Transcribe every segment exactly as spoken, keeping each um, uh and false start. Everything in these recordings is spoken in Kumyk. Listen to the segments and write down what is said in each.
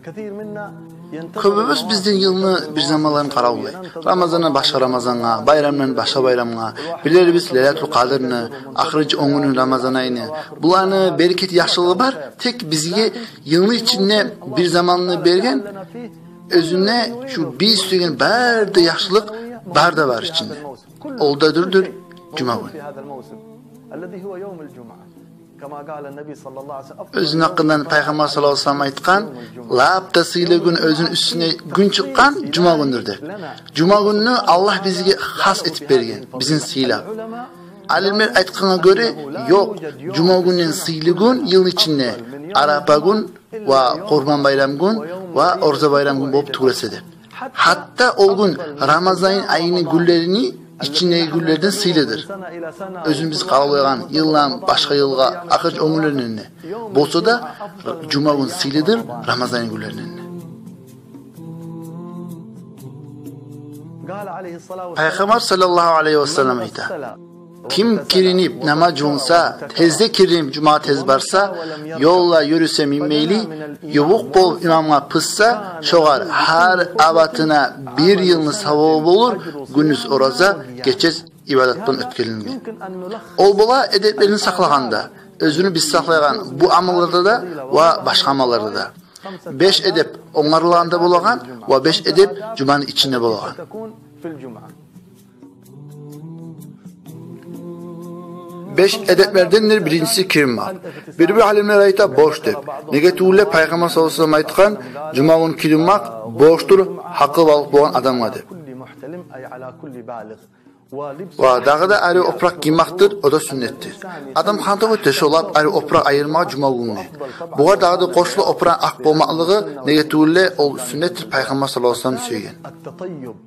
Кёбюбюз бизден йылны бир заманларын къаравуллай. Рамазандан башгъа Рамазангъа, байрамдан башгъа байрамгъа, билербиз Лайлатул Къадрны, ахырынчы он гюнюн Рамазан айны. Буланы берекети, яхшылыгъы бар, тек бизге йылны ичинде бир заманны берген, оьзюнде шу биз сюеген бары да яхшылыкъ бар да бар ичинде. Ол да дюр, дюр жума гюн. Оьзюню гьакъындан Пайхаммар саллаллагьу алайгьи ва саллам айтгъан: «Лап да сыйлы гюн, оьзюню уьстюне гюн чыкъгъан, жума гюндюр», – деп. Жума гюнню Аллагь бизге хас этип берген, бизин сыйлап. Алимлер айтгъангъа гёре, ёкъ, жума гюнден сыйлы гюн йылны ичинде Арапа гюн ва Къурбан байрам гюн ва Ораза байрам гюн болуп тюгюл эсе деп. Гьатта ол гюн Рамазан айны гюнлерини ичиндеги гюнлерден сыйлыдыр. Оьзюн биз къаравуллайгъан йылдан башгъа йылгъа ахырынчы он гюнлеринден де. Болса да, жума гюн сыйлыдыр Рамазан айны гюнлеринден де. Пайхаммар саллаллагьу алайгьи ва саллам айта: «Ким киринип намаз жувунса, тезде киринип жумагъа тез барса, ёлда юрюсе минмейли, ювукъ болуп имамгъа пысса, шогъар гьар абатына бир йылны савабы болур, гюндюз ораза, гече ибадат булан оьтгерилген». Ол бола эдеплерин сакълагъанда, оьзюн биз сакълайгъан бу амалларда да ва башгъа амалларда да. Беш эдеп онгарылгъанда болагъан ва беш эдеп жуманы ичинде болагъан. Беш эдеплердендир биринчиси киринмакъ. Бир-бир алимлер айта борч деп. Неге тюгюл де Пайхаммар саллаллагьу алайгьи ва саллам айтгъан: «Жума гюн киринмакъ борчдур гьакъылбалыкъ болгъан адамгъа», – деп. Ва дагъы да арив опуракъ гиймакъдыр, о да сюннетдир. Адам къантав эте шо лап арив опуракъ айырмагъа жума гюнге. Бугъар дагъы да къошула опуракъны акъ болмакълыгъы, неге тюгюл де ол сюннетдир, Пайхаммар саллаллагьу алайгьи ва саллам сюеген.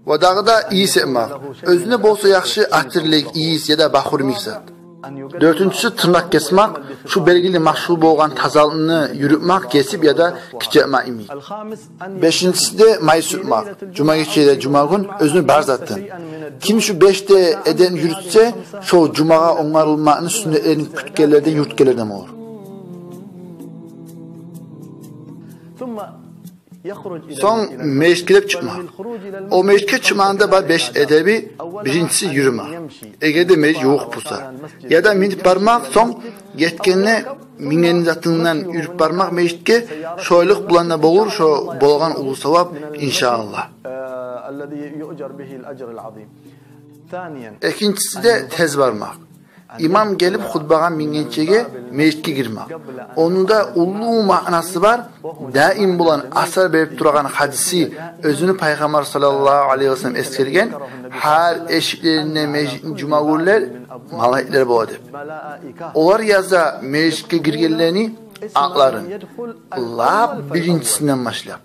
Ва дагъы да ийис этмакъ. Оьзюнде болса яхшы атирлик, ийис яда бахур йимик зат. Дёртюнчюсю тырнакъ гесмакъ, шу белгили машгьур болгъан тазалыкъны юрютмакъ, гесип яда гиччи этмакъ йимик. Бешинчиси де май сюртмакъ. Жума гече де, жума гюн оьзюню бар затын. Ким шу беш де эдепни юрютсе, шо жумагъа онгарылмакъны сюннетлерин кютгенлерден, юрютгенлерден болур. Сонг межитге деп чыкъмакъ. О межитге чыкъмагъында бар беш эдеби. Биринчиси юрюмек. Эгер де межит ювукъ буса, яда минип бармакъ, сонг етгенде минген затындан юрюп бармакъ межитге, шолайлыкъ булан да болур шо болагъан уллу савап, иншааллагь. Экинчиси де тез бармакъ. Имам гелип хутбагъа мингенчеге межитге гирмек. Ону да уллу маънасы бар, даим булан асар берип турагъан гьадиси, оьзюню Пайхаммар саллаллагьу алайгьи ва саллам эсгерген: «Гьар эшиклеринде межитни жума гюнлер малайиклер бола», – деп. Олар яза межитге гиргенлени атларын, лап биринчисинден башлап.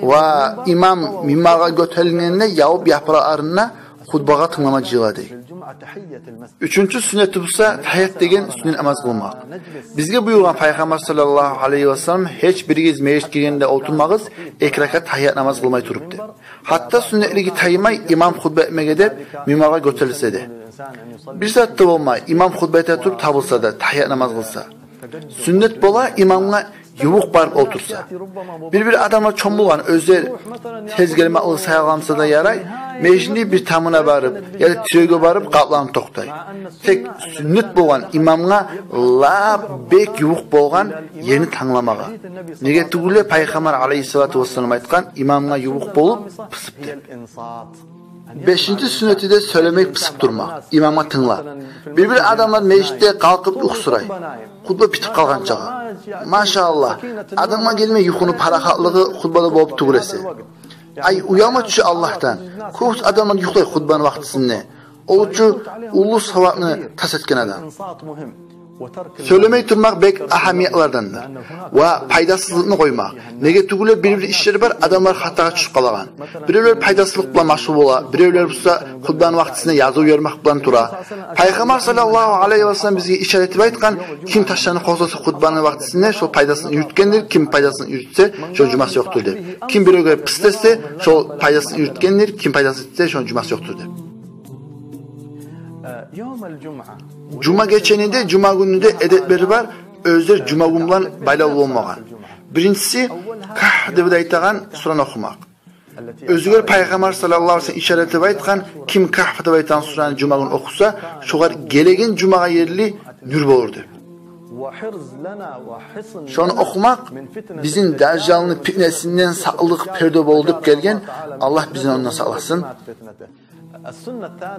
Ва имам минбаргъа гётерилгенде явуп япыракъларын да хутбагъа тынглама жыйыла дей. Уьчюнчю сюннети буса тагьият деген сюннет намаз къылмакъ. Бизге буюргъан Пайхаммар саллаллагьу алайгьи ва саллам: «Гьеч биригиз межитге гиргенде олтурмагъыз эки ракаат тагьият намаз къылмай туруп», – деп. Гьатта сюннетлиги таймай имам хутба этмеге деп минбаргъа гётерилсе де. Бир зат да болмай, имам хутба эте туруп табылса да, тагьият намаз къылса. Сюннет бола имамгъа ювукъ барып олтурса. Бир-бир адамлар чомулгъан, оьзлер тез гелмеклиги саялы буса да ярай, межитни бир тамына барып яда тиревге барып къапланып токътай. Тек сюннет болгъан имамгъа лап бек ювукъ болгъан ерни тангламагъа. Неге тюгюл де Пайхаммар алайгьиссалату вассалам айтгъан: «Имамгъа ювукъ болуп, пысып», – деп. Бешинчи сюннети де сёйлемей пысып турмакъ, имамгъа тынглап. Бир-бир адамлар межитде къалкъып юхсурай, хутба битип къалгъанчагъа. Машааллагь, адамгъа гелмей юхуну парахатлыгъы хутбада болуп тюгюл эсе. Ай, уялма тюше Аллагьдан. Кёп адамлар юхлай хутбаны вакътисинде. Ол учун уллу савапны тас этген адам. Сёйлемей турмакъ бек агьамиятлардандыр. Ва пайдасызлыкъны къоймакъ. Неге тюгюл де бир-бир ишлер бар, адамлар хатагъа тюшюп къалагъан. Биревлер пайдасызлыкъ булан машгъул бола, биревлер буса хутбаны вакътисинде языв йибермек булан тура. Пайхаммар саллаллагьу алайгьи ва саллам бизге ишара этип айтгъан: «Ким ташланы къозгъаса хутбаны вакътисинде, шол пайдасын юрютгендир, ким пайдасын юрютсе, шону жумасы ёкъдур», – деп. «Ким биревге пыс десе, шол пайдасын юрютгендир, ким пайдасын этсе, шону жумасы ёкъдур», – деп. Жума гечени де, жума гюнню де эдеплери бар, оьзлер жума гюн булан байлавлу болмагъан. Биринчиси, Кагьф деп айтагъан сураны охумакъ. Оьзюгер Пайхаммар саллаллагьу алайгьи ва саллам ишара этип айтгъан: ким Кагьф деп айтагъан сураны жума гюн охуса, шогъар гелеген жумагъа ерли нюр болур деп. Шону охумакъ бизин дажжалны питнесинден сакълыкъ, перде болур деп гелген. Аллагь бизин ондан сакъласын.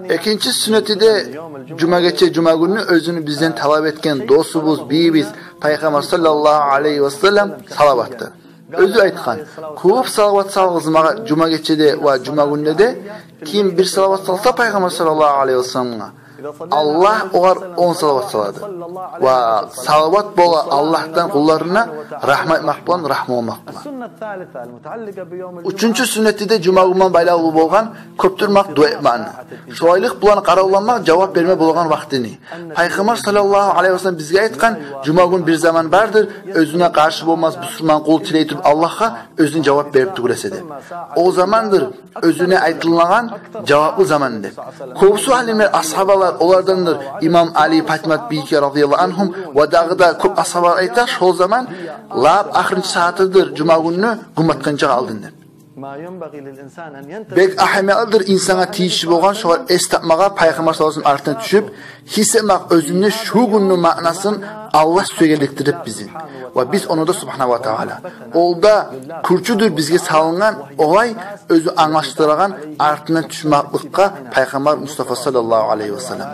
Экинчи сюннети де жума гече, жума гюнню оьзюню бизден талап этген досубуз, бийибиз Пайхаммар саллаллагьу алайгьи ва саллам салаватдыр. Оьзю айтгъан: кёп салават салыгъыз магъа жума гечеде ва жума гюнде де. Ким бир салават салса Пайхаммар саллаллагьу алайгьи ва салламгъа, Аллагь огъар он салават салады. Ва салават бола Аллагьдан къулларына рагьму этмакъ булан, рагьму болмакъ булан. Уьчюнчю сюннети де жума гюн булан байлавлу болгъан кёп турмакъ дуа этмекни. Шолайлыкъ булан къаравулламакъ жавап берме болагъан вакътини. Пайхаммар саллаллагьу алайгьи ва саллам бизге айтгъан: жума гюн бир заман бардыр, оьзюне къаршы болмас бусурман къул тилей туруп Аллагьгъа, оьзюне жавап берип тюгюл эсе деп. О замандыр оьзюне айтылагъан жаваплы заман деп. Кёбюсю алимлер, асгьабалар, олардандыр имам Али, Патимат бийке радияллагьу ангьум ва дагъы да кёп асгьабалар айта, шол заман лап ахырынчы сагьатыдыр жума гюнню, гюн батгъынчагъа алдын деп. Бек агьамиятлыдыр инсангъа тийишли болгъан шогъар эс тапмагъа, Пайхаммар саллаллагьу алайгьи ва салламны тюшюп, гьис этмек оьзюнде шу гюнню маънасын, Аллагь сюегенликдир деп бизин. Ва биз ону да, субгьанагьу ва тагьала, ол да кюрчюдюр бизге салынгъан, олай оьзю англашдырагъан артындан тюшмекликге Пайхаммар Мустафа саллаллагьу алайгьи ва саллам.